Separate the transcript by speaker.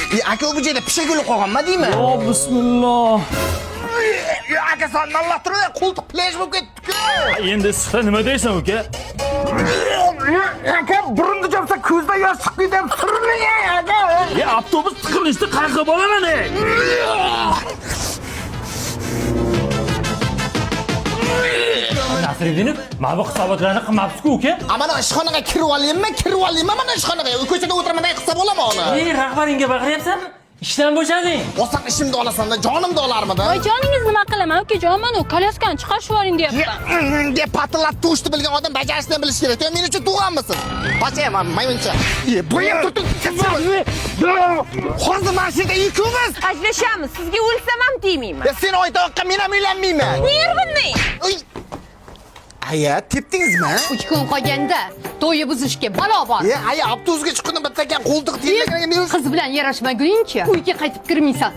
Speaker 1: Aka, bu joyda pishak o'lib qolganmi deyman?
Speaker 2: O bismillah.
Speaker 1: Aka, san nallah turib, qo'ltiq plyaj bo'lib ketdi-ku.
Speaker 2: Endi issiqda nima deysan, uka?
Speaker 1: Aka, burunni chopsa ko'zdan yosh chiqib ketadi, sirli aka.
Speaker 2: E, avtobus tiqilinchda qayerga boraman ey? Nasriddinov, mana bu hisobotlarni qilmabsiz-ku, uka.
Speaker 1: Mana ishxonaga kirib olaymi, kirib olaymi mana ishxonaga? Ko'chada o'tiraman, qilsa bo'ladimi uni?
Speaker 3: Ey, rahbaringga baqiryapsanmi? Ishdan bo'shading.
Speaker 1: Olsam ishimni olasan-da, jonimni olarmidim?
Speaker 4: Voy, joningiz nima qilaman, ukajon, mana u kolyaskani chiqarib yuboring deyapman.
Speaker 1: Deb patillatib tug'ishni bilgan odam bajarishni ham bilishi kerak. Men uchun tug'anmisan? Qochayman, maymuncha. Bu ham turtib. Hozir mana shu yerda ikkovimiz.
Speaker 5: Ajrashamiz. Sizga o'lsam ham tegmayman.
Speaker 1: Sen oytoqqa men ham uylanmayman.
Speaker 5: Nervimni.
Speaker 1: Uy. Aya, tepdingizmi?
Speaker 6: 3 kun qolganda to'yi buzishga balo bor.
Speaker 1: Aya, avtobusga chiqqanda bitta ekan qo'ltiq tegmagan.
Speaker 6: Qiz bilan yarashmaguningcha uyga qaytib kirmaysan.